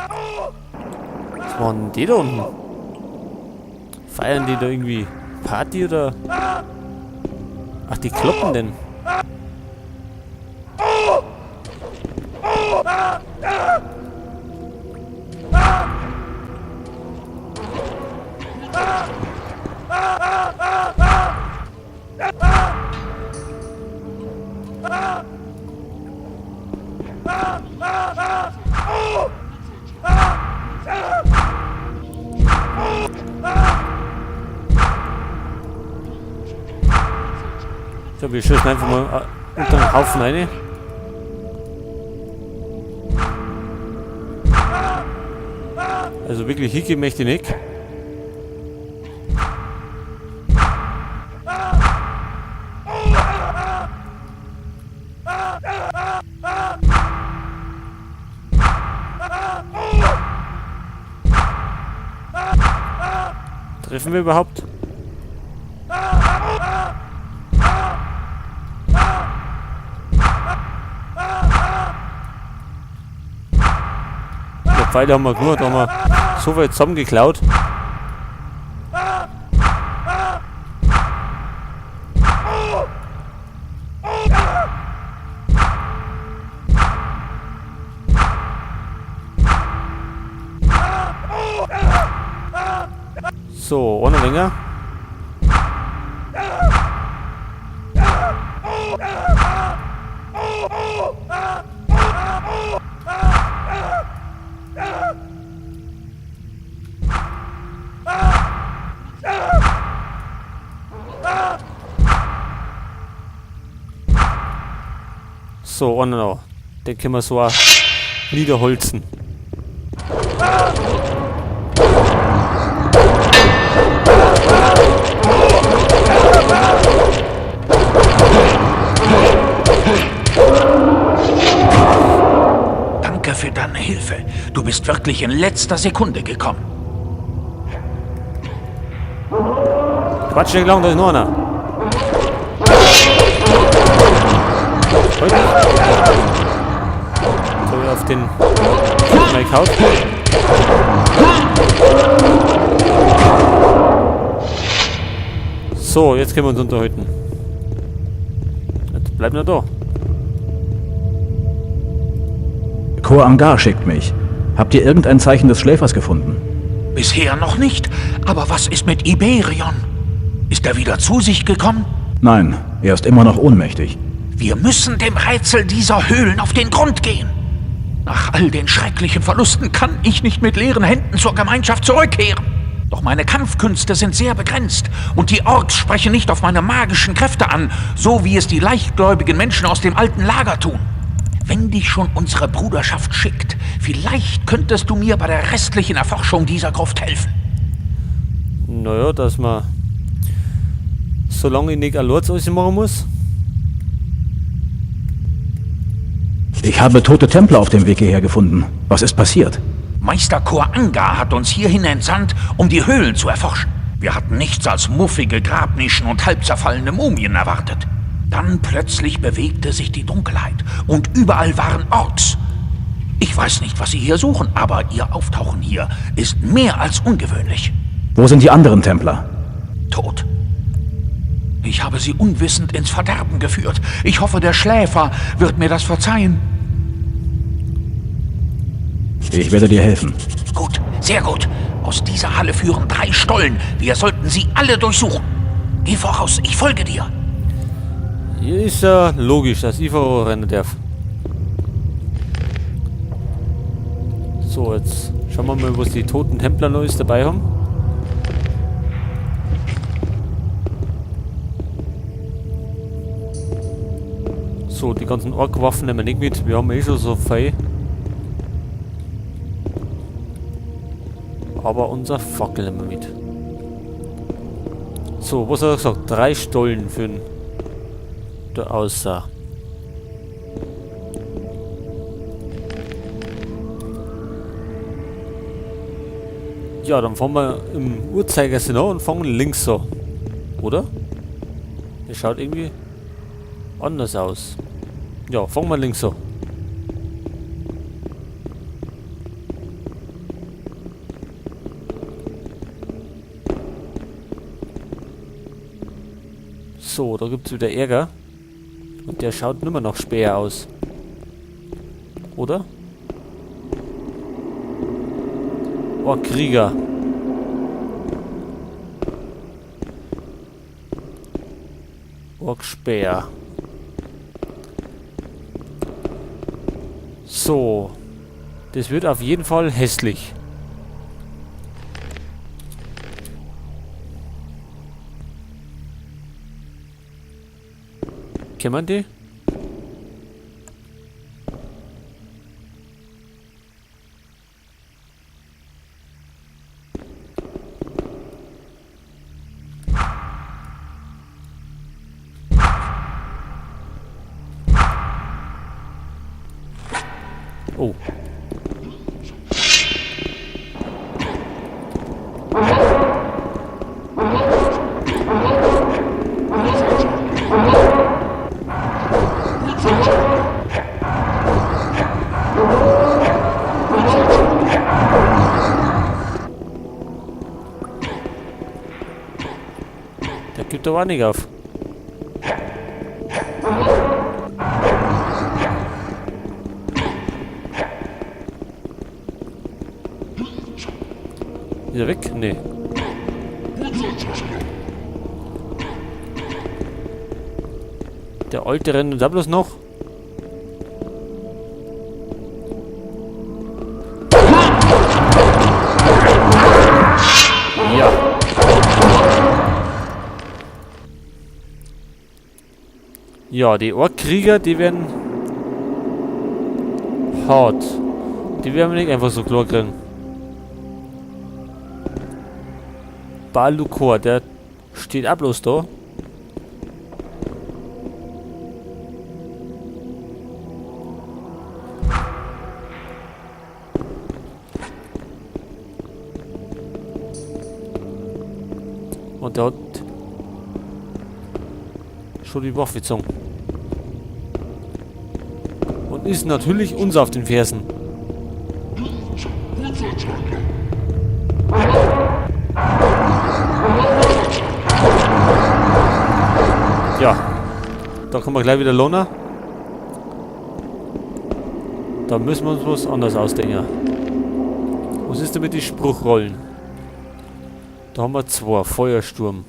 Was machen die da unten? Feiern die da irgendwie Party oder? Ach, die kloppen denn. So, wir schießen einfach mal unter den Haufen rein. Also wirklich hingehen möchte ich nicht. Treffen wir überhaupt? Die Pfeile haben wir genug, da haben wir so viel zusammengeklaut. So, ohne länger. So, einer noch. Den können wir so auch niederholzen. Danke für deine Hilfe. Du bist wirklich in letzter Sekunde gekommen. Quatsch nicht lang, da ist noch einer. Heute. So, auf den mal gehauen. So, jetzt können wir uns unterhalten. Jetzt bleibt noch da. Kor Angar schickt mich. Habt ihr irgendein Zeichen des Schläfers gefunden? Bisher noch nicht. Aber was ist mit Iberion? Ist er wieder zu sich gekommen? Nein, er ist immer noch ohnmächtig. Wir müssen dem Rätsel dieser Höhlen auf den Grund gehen. Nach all den schrecklichen Verlusten kann ich nicht mit leeren Händen zur Gemeinschaft zurückkehren. Doch meine Kampfkünste sind sehr begrenzt und die Orks sprechen nicht auf meine magischen Kräfte an, so wie es die leichtgläubigen Menschen aus dem alten Lager tun. Wenn dich schon unsere Bruderschaft schickt, vielleicht könntest du mir bei der restlichen Erforschung dieser Gruft helfen. Naja, dass man, solange ich nicht allein alles machen muss. Ich habe tote Templer auf dem Weg hierher gefunden. Was ist passiert? Meister Kor Angar hat uns hierhin entsandt, um die Höhlen zu erforschen. Wir hatten nichts als muffige Grabnischen und halb zerfallene Mumien erwartet. Dann plötzlich bewegte sich die Dunkelheit und überall waren Orks. Ich weiß nicht, was sie hier suchen, aber ihr Auftauchen hier ist mehr als ungewöhnlich. Wo sind die anderen Templer? Tot. Ich habe sie unwissend ins Verderben geführt. Ich hoffe, der Schläfer wird mir das verzeihen. Ich werde dir helfen. Gut, sehr gut. Aus dieser Halle führen 3 Stollen. Wir sollten sie alle durchsuchen. Geh voraus, ich folge dir. Hier ist ja logisch, dass ich vorrennen darf. So, jetzt schauen wir mal, was die toten Templer Neues dabei haben. So, die ganzen Ork-Waffen nehmen wir nicht mit. Wir haben eh schon so viel. Aber unser Fackel nehmen wir mit. So, was hat er gesagt? 3 Stollen für den der aussah. Ja, dann fahren wir im Uhrzeigersinn an und fangen links so. Oder? Das schaut irgendwie anders aus. Ja, fangen wir links so. So, da gibt's wieder Ärger. Und der schaut nimmer nach Speer aus. Oder? Oh, Krieger. Orkspeer. So. Das wird auf jeden Fall hässlich. Kennt man die? Oh. Der gibt aber auch nicht auf. Ist er weg? Nee. Der alte rennt da bloß noch. Ja. Ja, die Orkkrieger, die werden hart. Die werden wir nicht einfach so klar kriegen. Balukor, der steht auch bloß da. Und der hat schon die Waffe gezogen. Und ist natürlich uns auf den Fersen. Ja, da kommen wir gleich wieder Lona. Da müssen wir uns was anderes ausdenken. Was ist denn mit den Spruchrollen? Da haben wir zwei. Feuersturm.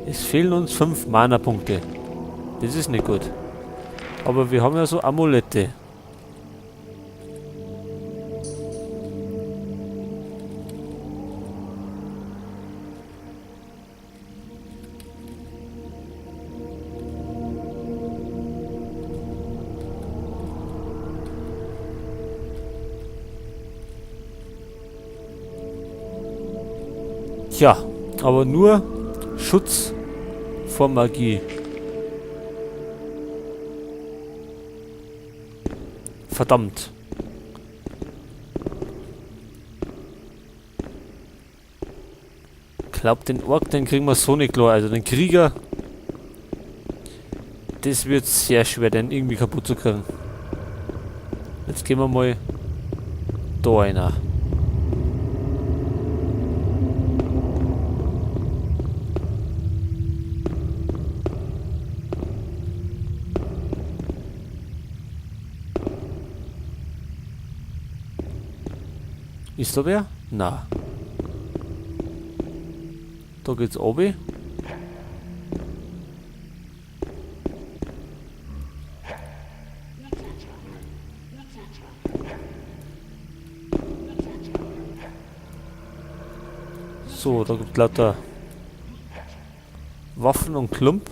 Es fehlen uns 5 Mana-Punkte. Das ist nicht gut. Aber wir haben ja so Amulette. Tja, aber nur Schutz vor Magie. Verdammt. Glaub, den Ork, den kriegen wir so nicht klar. Also den Krieger, das wird sehr schwer, den irgendwie kaputt zu kriegen. Jetzt gehen wir mal da rein. Ist da wer? Na. Da geht's obi. So, da gibt's lauter Waffen und Klump.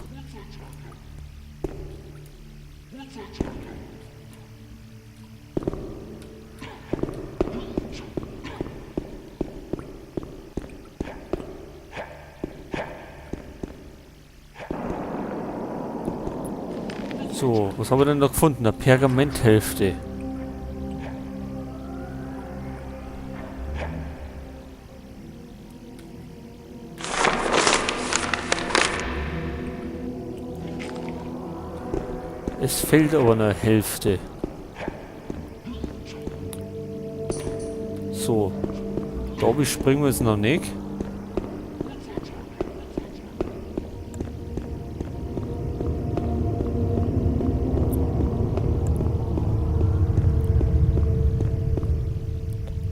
So, was haben wir denn da gefunden? Eine Pergamenthälfte. Es fehlt aber eine Hälfte. So. Da oben springen wir jetzt noch nicht.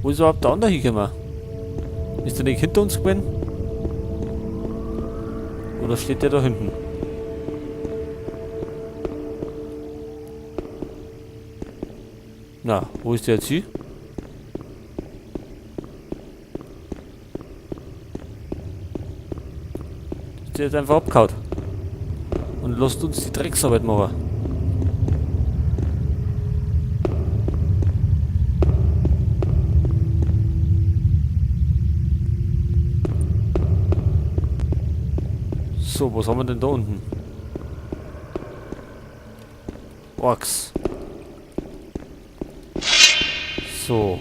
Wo ist überhaupt der andere hingekommen? Ist der nicht hinter uns gewesen? Oder steht der da hinten? Na, wo ist der jetzt hin? Ist der jetzt einfach abgehauen? Und lasst uns die Drecksarbeit machen. So, was haben wir denn da unten? Orks. So.